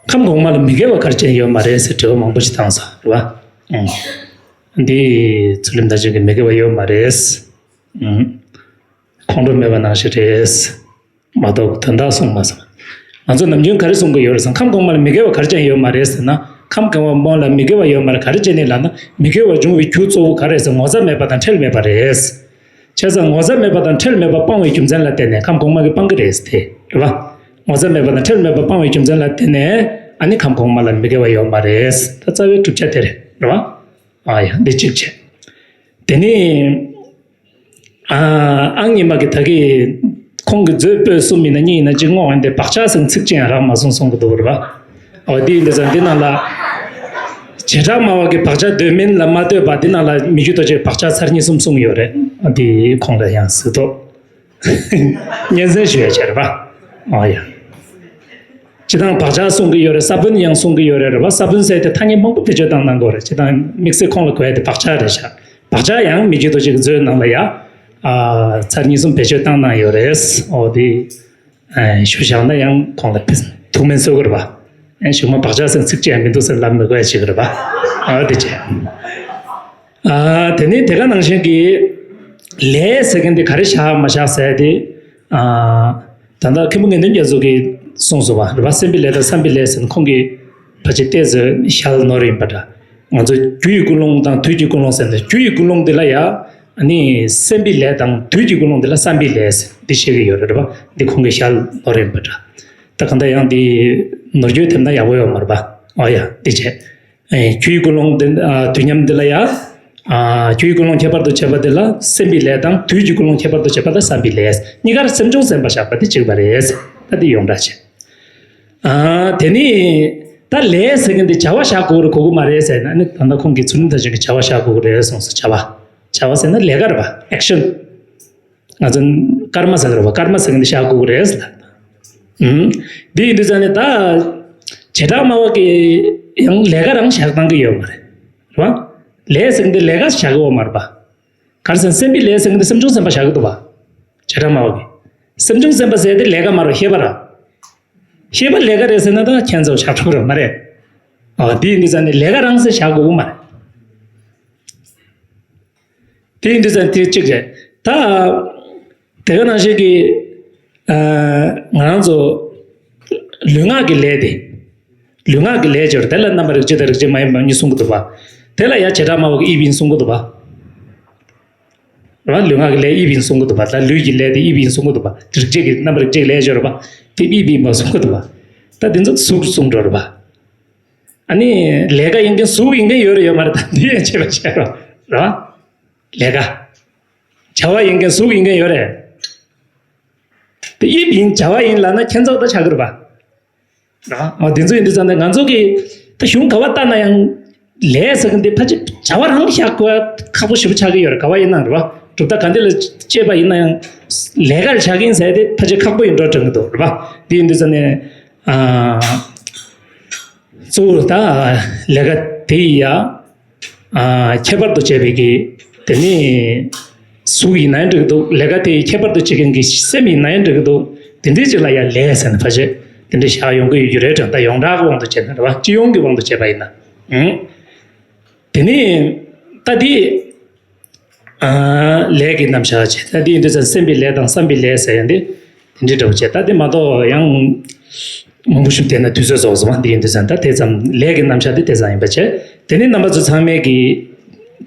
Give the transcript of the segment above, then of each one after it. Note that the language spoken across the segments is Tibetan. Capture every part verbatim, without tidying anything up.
ཁམས་གོང་མ་ལ་མི་དགེ་བ་ག་རེ་ཅན་ཡོད་མ་རེད་ཟེར་དྲི་བ་མང་པོ་ཞིག་བཏང་སོང་རེད་བ། ཨང་། འདི་ཚུལ་ཁྲིམས་དང་བཅས་ཀྱི་མི་དགེ་བ་ཡོད་མ་རེད། ཨང་། ཁོང་ཁྲོ་མེད་པ་ནང་བཞིན་རེད། མ་གཏོགས་དོན་དག་གསུངས་མ་སོང་། ང་ཚོ་ནམ་རྒྱུན་ག་རེ་གསུང་གི་ཡོད་རེད་ཟེར་ན། ཁམས་གོང་མ་ལ་མི་དགེ་བ་ག་རེ་ཅན་ཡོད་མ་རེད་ཟེར་ན། ཁམས་གོང་མ་ལ་མི་དགེ་བ་ཡོད་མ་རེད། ག་རེ་ཅན་ནི་ལབ་ན། མི་དགེ་བ་འབྱུང་བའི་རྒྱུ་གཙོ་བོ་ག་རེ་ཟེར། ངོ་ཚ་མེད་པ་དང་ཁྲེལ་མེད་པ་རེད། བྱས་ཙང་ངོ་ཚ་མེད་པ་དང་ཁྲེལ་མེད་པ་སྤང་བའི་རྒྱུ་མཚན་ལ་བརྟེན་ནས། ཁམས་གོང་མ་གིས་སྤང་གི་རེད་ཟེར་དེ་རེད་བ། ངོ་ཚ་མེད་པ་དང་ཁྲེལ་མེད་པ་སྤང་བའི་རྒྱུ་མཚན་ལ་བརྟེན་ནས། ཨ་ནི་ཁམས་གོང་མ་ལ་མི་དགེ་བ་ཡོད་མ་རེད། ད་རྩ་བའི་བསྒྲུབ་བྱ་དེ་རེད་རེད་བ། ཨ་ཡ། འདི་གཅིག་བྱས། དེ་ནི། ཨ། ཨང་རྙིང་མ་གི་ད་གི་ཁོང་གི་མཛོད་པོད་གསུམ་ཡིན་ན་གཉིས་ཡིན་ན་གཅིག་བསྔོགས་ཡོང་དེ། བག་ཆགས་ཟེར་ཚིག་ཅིག་ཡང་རག་མ་སོང་གསུང་གི་འདུག་རེད་བ། འོ། དེ་ཡིན་དུས་ཙང་འདི་ནང་ལ་བྱེ་བྲག་སྨྲ་བ་གི་བག་ཆགས་འདོད་མིན་ལ་མ་ལྟོས་པ། འདི་ནང་ལ་མི་རྒྱུད་རྡོ་རྗེ་བག་ཆགས་ཚར་གཉིས་གསུམ་གསུངས་ཡོད་རེད། འདི་ཁོང་ལ་ཡང་གཟིགས་རྟོག་སྙན་སེང་ཞུ་ཡ་བྱས་རེད་བ། འོ་ཡ། སྤྱིར་བཏང་བག་ཆགས་གསུང་གི་ཡོད་རེད། ས་བོན་ཡང་གསུང་གི་ཡོད་རེད་རེད་བ། ས་བོན་ཟེར་དེ་ཐ་སྙད་མང་པོ་བེད་སྤྱོད་བཏང་གནང་གི་ཡོད་རེད། སྤྱིར་བཏང་དམིགས་བསལ་ཁོང་ལ་གོ་ཡ་དེ་བག་ཆགས་རེད་ཤག་བག་ཆགས་ཡང་མི་རྒྱུད་རྡོ་རྗེ་གི་མཛོད་ནང་ལ་ཡ། ཨ། ཚར་གཉིས་གསུམ་བེད་སྤྱོད་བཏང་གནང་ཡོད་རེད། འོ་དེ། ཨ། ཞུ་བཞག་ན་ཡང་ཁོང་ལ་ཐུགས་སྨོན་གསོ་གི་རེད་པ། ཨ། གཞུག་མ་བག་ཆགས་ཟེར་ཚིག་ཅིག་ཡང་མི་འདུག་ཟེར་ལབ་མི་དགོས་ཡ་ཅིག་རེད་པ། ཨ། དེ་བྱས། ཨ། དེ་ནི་དེ་ག་ནང་བཞིན་གྱི་ལས་ཟེར་མཁན་དེ་ག་རེ་བཞག་མ་བཞག་ཟེར་དེ། ཨ། ད་ལྟ་མཁན་པོ་དགེ་འདུན་རྒྱ་མཚོ་གིས་གསུངས་སོང་བ་རེད་པ། སེམས་པའི་ལས་དང་བསམ་པའི་ལས་ཟེར་ནས་ཁོང་གིས་ཕལ་ཆེར་ཏོག་ཙམ་ཞལ་ནོར་ཡིན་པ་འདྲ། ང་ཚོ་རྒྱུ་ཡི་ཀུན་སློང་དང་དུས་ཀྱི་ཀུན་སློང་ཟེར་ནས། རྒྱུ་ཡི་ཀུན་སློང་འདི་ལ་ཡ། ཨ་ནི་སེམས་པའི་ལས་དང་དུས་ཀྱི་ཀུན་སློང་འདི་ལ་བསམ་པའི་ལས་ཟེར་འདི་བཤད་ཀྱི་ཡོད་རེད་པ། འདི་ཁོང་གི་ཞལ་ནོར་ཡིན་པ་འདྲ། ད་གང་ལྟར་ཡང་འདི་ནོར་རྒྱུ་དེ་འདྲ་ཡག་པོ་ཡོད་མ་རེད་པ། ཨོ་ཡ། འདི་བྱས། ཨེ། རྒྱུ་ཡི་ཀུན་སློང་འདི། ཨ། དུས་མཉམ་འདི་ལ་ཡ། ཨ། རྒྱུ་ཡི་ཀུན་སློང་ཁྱད་པར་དུ་བྱས་པ་འདི་ལ་སེམས་པའི་ལས་དང་། དུས་ཀྱི་ཀུན་སློང་ཁྱད་པར་དུ་བྱས་པ་ལ་བསམ་པའི་ལས། གཉིས་ཀར་སེམས་བྱུང་སེམས་པ་བཞག་པ་འདི་གཅིག་པ་རེད། ད་འདི་ཡོངས་གྲགས་བྱས། ཨ། དེ་ནི་ད་ལས་ཟེར་མཁན་དེ་བྱ་བ་བཞག་དགོས་རེད་གོ་གི་མ་རེད་ཟེར་ན། ཨ་ནི་ད་ལྟ་ཁོང་གིས་ཚུལ་ཁྲིམས་དང་བཅས་ཀྱི་བྱ་བ་བཞག་དགོས་ཀྱི་རེད་གསུངས་སོང་། བྱ་བ། བྱ་བ་ཟེར་ན་ལས་ཀ་རེད་པ། ཨེག་ཤན། ང་ཚོ་ཀརྨ་ཟེར་གི་རེད་པ། ཀརྨ་ཟེར་མཁན་དེ་བཞག་དགོས་ཀྱི་རེད་ཟེར་ལ། ཨུམ། འདི་ཡིན་དུས་ཙང་ནས་ད་བྱེ་བྲག་སྨྲ་བ་གིས་ཡང་ལས་ཀ་རང་བཞག་བཏང་གི་ཡོད་མ་རེད། རེད་པ། ལས་ཟེར་མཁན་དེ་ལས་ཀ་བཞག་གི་ཡོད་མ་རེད་པ། ག་རེ་ཟེར་ན་སེམས་པའི་ལས་ཟེར་མཁན་དེ་སེམས་བྱུང་སེམས་པ་བཞག་གི་འདུག་པ། བྱེ་བྲག་སྨྲ་བ་གིས། སེམས་བྱུང་སེམས་པ་ཟེར་དེ་ལས་ཀ་མ་རེད། ཤེས་པ་ར། ཤེས་པ་ལས་ཀ་རེད་ཟེར་ན་ད་ཁྱེད་ཚོ་བཞག་ཐུབ་ར་མ་རེད། ཨ། དེ་ཡིན་དུས་ཙང་ནས་ལས་ཀ་རང་ཟེར་བཞག་དགོས་ཀྱི་མ་རེད། དེ་ཡིན་དུས་ཙང་དེ་གཅིག་རེད། ད་དེ་ག་ནང་བཞིན་གྱི། ཨ། ང་རང་ཚོ་ལུས་ངག་གི་ལས་དེ། ལུས་ངག་གི་ལས་སྦྱོར་དེ་ལ་རྣམ་པ་རིགས་གཅིག་དང་རིགས་གཅིག་མ་ཡིན་པ་གཉིས་གསུང་གི་འདུག་པ། དེ་ལ་ཡ་བྱེ་བྲག་སྨྲ་བ་གིས་དབྱིབས་ཡིན་གསུང་གི་འདུག་པ། རེད་པ། ལུས་ངག་གི་ལས་དབྱིབས་ཡིན་གསུང་གི་འདུག་པ། ད་ལུས་ཀྱི་ལས་དེ་དབྱིབས་ཡིན་གསུང་གི་འདུག་པ། རིགས་གཅིག་གི་རྣམ་པ་རིགས་གཅིག་ལས་སྦྱོར་བ་དེ་དབྱིབས་ཡིན་པ་གསུང་གི་འདུག་པ། ད་དེ་ཚོ་གཟུགས་གསུང་འགྲོ་རེད་པ། ཨ་ནི་ལས་ཀ་ཡིན་མཁན་གཟུགས་ཡིན་མཁན་ཡོད་རེད་ཡོད་མ་རེད། ད་འདི་ཡང་དཔྱད་པ་བྱས་རོགས། རེད་པ། ལས་ཀ་བྱ་བ་ཡིན་མཁན་གཟུགས་ཡིན་མཁན་ཡོད་རེད། དེ་དབྱིབས་ཡིན་བྱ་བ་ཡིན་ལབ་ན་ཁྱད་མཚར་ད་ཆགས་ཀྱི་རེད་པ། རེད་པ། འོ། དེ་ཚོ་ཡིན་དུས་ཙང་ནས་ང་ཚོ་གིས་ད་གཞུང་ག་པར་ལྟ་ན་ཡང་ལས་ཟེར་མཁན་དེ་ཕལ་ཆེར་བྱ་བ་རང་བཞག་དགོས་ཁག་པོ་ཞེ་པོ་ཆགས་ཀྱི་ཡོད་རེད། ག་པར་ཡིན་ནའང་རེད་པ། གྲུབ་མཐའ་ག་འདྲ་ལ་དཔྱད་པ་ཡིན་ན་ཡང་ལས་ཀར་བཞག་གི་ཡིན་ཟེར་དེ་ཕལ་ཆེར་ཁག་པོ་ཡིན་འགྲོ་དྲན་གྱི་འདུག་རེད་པ། དེ་ཡིན་དུས་ཙང་ནས། ཨ། གཙོ་བོ་ད་ལས་ཀ་དེ་ཡི་ཡ། ཨ། ཁྱད་པར་དུ་བྱས་པའི་གི། དེ་ནི་གཟུགས་ཡིན་ན་ཡང་འགྲིག་འདུག་ལས་ཀ་དེ་ཡི་ཁྱད་པར་དུ་བྱེད་མཁན་གྱི་སེམས་ཡིན་ན་ཡང་འགྲིག་འདུག་དེ་འདྲའི་ཅིག་ལ་ཡ་ལས་ཟེར་ནས་ཕལ་ཆེར་དེ་འདྲ་བཞག་ཡོང་གི་ཡོད་རྒྱུ་རེད་དྲན། ད་ཡོངས་གྲགས་ཀྱི་དབང་དུ་བྱས་ན་རེད་པ། སྤྱི་ཡོངས་ཀྱི་དབང་དུ་བྱས་པ་ཡིན་ན། ཨང་། དེ་ནི་ད་འདི། ཨ། ལས་ཀྱི་རྣམ་གཞག་བྱས། ད་འདི་ཡིན་དུས་ཙང་སེམས་པའི་ལས་དང་བསམ་པའི་ལས་ཟེར་ཡ་འདི་དེ་འདྲའི་འདྲ་པོ་བྱས། ད་འདི་མ་གཏོགས་ཡང་མང་པོ་ཞིག་བསྡད་ན་དུས་ཚོད་རྫོགས་སོང་བ། འདི་ཡིན་དུས་ཙང་ད་དེ་ཙམ། ལས་ཀྱི་རྣམ་གཞག་འདི་དེ་ཙམ་ཡིན་པ་བྱས། དེ་ནི་རྣམ་པ་ཚོ་ཚང་མས་ཀྱིས་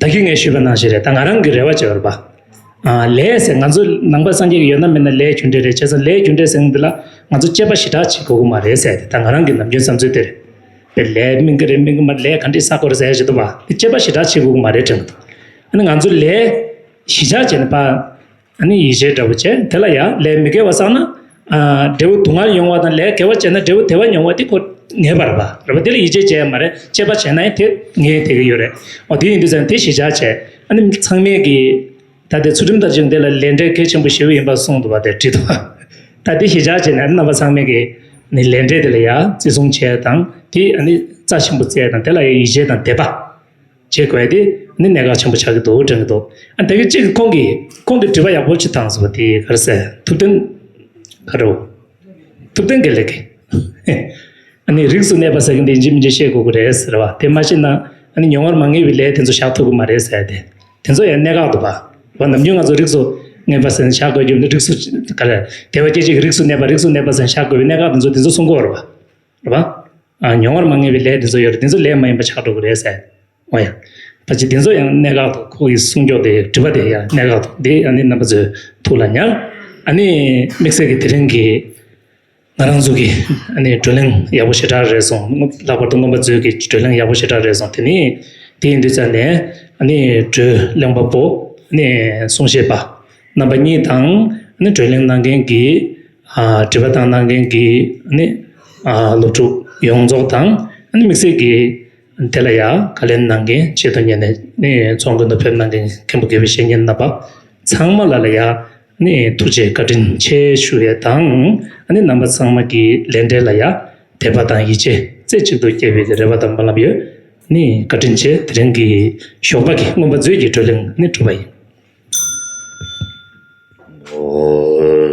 ད་གིན་ངས་ཞུས་པ་ནང་བཞིན་རེད། ད་ང་རང་གི་རེ་བ་བྱས་པ་རེད་པ། ཨ། ལས་ཟེར་ང་ཚོ་ནང་པ་སངས་རྒྱས་ཀྱི་ཡོད་ན་མེད་ན་ལས་རྒྱུ་འབྲས་རེད། བྱས་ཙང་ལས་རྒྱུ་འབྲས་ཟེར་མཁན་འདི་ལ་ང་ཚོ་དཔྱད་པ་ཞེ་དྲག་བྱེད་དགོས་ཀྱི་མ་རེད་ཟེར་ཏེ། ད་ང་རང་གི་ནམ་རྒྱུན་བསམ་ཚུལ་དེ་རེད། དེ་ལས་སྨིན་གྱི་རེད་མིན་གྱི་མ་རེད། ལས་ག་འདྲས་བསགས་དགོས་རེད་ཟེར་ཡ་ཞིག་འདུག་པ། དེ་དཔྱད་པ་ཞེ་དྲག་བྱེད་དགོས་ཀྱི་མ་རེད་དྲན་གྱི་འདུག་ཨ་ནི་ང་ཚོ་ལས་གཞི་བཞག་བྱས་ནས་ཕར། ཨ་ནི་ཡིད་ཆེས་འདྲ་པོ་བྱས། དེ་ལ་ཡ་ལས་མི་དགེ་བ་བསགས་ན། ཨ། འབྲས་བུ་སྡུག་བསྔལ་མྱོང་བ་དང་། ལས་དགེ་བ་བྱས་ན་འབྲས་བུ་བདེ་བ་མྱོང་བ་དེ་ཁོ་ངེས་པ་རེད་པ། རེད་པ། དེ་ལ་ཡིད་ཆེས་བྱས་ཡ་མ་རེད། དཔྱད་པ་བྱས་ན་ཡང་དེ་ངེས་བསྡད་ཀྱི་ཡོད་རེད། འོ། དེ་ཡིན་དུས་ཙང་དེ་གཞི་བཞག་བྱས། ཨ་ནི་ཚང་མས་ཀྱིས་ད་དེ་ཚུལ་ཁྲིམས་དང་བཅས་འདི་ལ་ལས་འབྲས་གལ་ཆེན་པོ་ཞེ་པོ་ཡིན་པ་གསུངས་འདུག་པ། དེ་བྲིས་འདུག་པ། ད་དེ་གཞི་བཞག་བྱས་ནས་རྣམ་པ་ཚང་མས་ཀྱིས་ནི་ལས་འབྲས་དེ་ལ་ཡ་བརྩི་སྲུང་བྱས་དང་། དེ་ཨ་ནི་རྩ་ཆེན་པོ་བརྩི་ཡ་དང་། དེ་ལ་ཡ་ཡིད་ཆེས་དང་དད་པ་བྱེད་དགོས་ཡ་དེ་ནི་གནད་འགག་ཆེན་པོ་ཆགས་ཀྱི་འདུག་དྲན་གྱི་འདུག་ཨ། ད་གི་གཅིག་ཁོང་གིས། ཁོང་གིས་དྲི་བ་ཡག་པོ་ཅིག་བཏང་སོང་བ། དེ་ག་རེ་ཟེར། ཐུབ་བསྟན་ག་རེ། ཐུབ་བསྟན་དགེ་ལེགས་ཀྱིས། ཨ་ནི་རིགས་སུ་གནས་པ་ཟེར་གྱི་འདི་ཡིན་གཅིག་མིན་གཅིག་ཤེས་དགོས་ཀྱི་རེད་ཟེར་བ། དེ་མ་ཤེས་ན་ཨ་ནི་མྱོང་བར་མ་ངེས་པའི་ལས་དེ་ཚོ་བཞག་ཐུབ་ཀྱི་མ་རེད་ཟེར་ཏེ། དེ་ཚོ་ཡང་གནད་འགག་འདུག་པ། རེད་པ། ནམ་རྒྱུན་ང་ཚོ་རིགས་སུ་ངེས་པ་ཟེར་ནས་བཞག་དགོས་རྒྱུ་ནི། རིགས་སུ་ག་རེ། དེ་བས་སྐད་ཅིག་གིས་རིགས་སུ་གནས་པ་རིགས་སུ་གནས་པ་ཟེར་ནས་བཞག་དགོས་པའི་གནད་འགག་དེ་ཚོ་དེ་ཚོ་གསུང་གི་ཡོད་རེད་པ། རེད་པ། ཨ། མྱོང་བར་མ་ངེས་པའི་ལས་དེ་ཚོ་ཡོད་རེད། དེ་ཚོ་ལས་མ་ཡིན་པ་ཆགས་འགྲོ་གི་རེད་ཟེར། འོ་ཡ། ཕལ་ཆེར་དེ་ཚོ་ཡང་གནད་འགག་འདུག་ཁོ་གི་གསུང་སྐྱོར་དེ། དྲི་བ་དེ་ཡང་གནད་འགག་འདུག་འདི་ཨ་ནི་རྣམ་པ་ཚོའི་ཐུགས་ལ་ཉར། ཨ་ནི་དམིགས་བསལ་གྱི་དེ་རིང་གི་ང་རང་ཚོ་གི་ཨ་ནི་བགྲོ་གླེང་ཡག་པོ་ཞེ་དྲག་རེད་སོང་། ལྷག་པར་དུ་རྔོན་པ་ཚོའི་གི་བགྲོ་གླེང་ཡག་པོ་ཞེ་དྲག་རེད་སོང་། དེ་ནི་དེ་ཡིན་དུས་ཙང་ནས་ཨ་ནི་བགྲོ་གླེང་པ་པོ། ཨ་ནི་གསུང་བཤད་པ་རྣམ་པ་གཉིས་དང་། ཨ་ནི་བགྲོ་གླེང་གནང་མཁན་གྱི། ཨ། དྲི་བ་བཏང་གནང་མཁན་གྱི་ཨ་ནི། ཨ། སློབ་ཕྲུག་ཡོངས་རྫོགས་དང་། ཨ་ནི་དམིགས་བསལ་གྱི་དེ་ལ་ཡ་བགྲོ་གླེང་གནང་མཁན་ཆེད་དུ་གཉེར་ནས་ཨ་ནི་ཚོགས་མགོན་དུ་ཕེབས་གནང་མཁན་མཁན་པོ་དགེ་བའི་བཤེས་གཉེན་རྣམ་པ་ཚང་མ་ལ་ལ་ཡ་ཨ་ནི་ཐུགས་རྗེ་བཀའ་དྲིན་ཆེ་ཞུ་ཡས་དང་། ཨ་ནི་རྣམ་པ་ཚང་མ་གི་ལས་འབྲས་ལ་ཡ་དད་པ་དང་ཡིད་ཆེས་རྩེ་གཅིག་ཏུ་སྐྱེས་པའི་རེ་བ་དང་སྨོན་ལམ་ཡོད། ཨ་ནི་བཀའ་དྲིན་ཆེ། དེ་རིང་གི་ཞོགས་པ་གི་རྔོན་པ་མཛོད་ཀྱི་བགྲོ་གླེང་ཨ་ནི་གྲུབ་པ་ཡིན།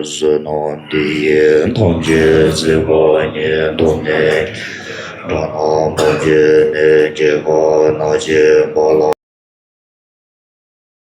བསོད་ནམས་འདི་ཡིས་ཐམས་ཅད་གཟིགས་པ་ཉིད། ཐོབ་ནས་དགྲ་རྣམས་ཕམ་བྱས་ནས། སྐྱེ་རྒ་ན་འཆིའི་རྦ་ཀློང་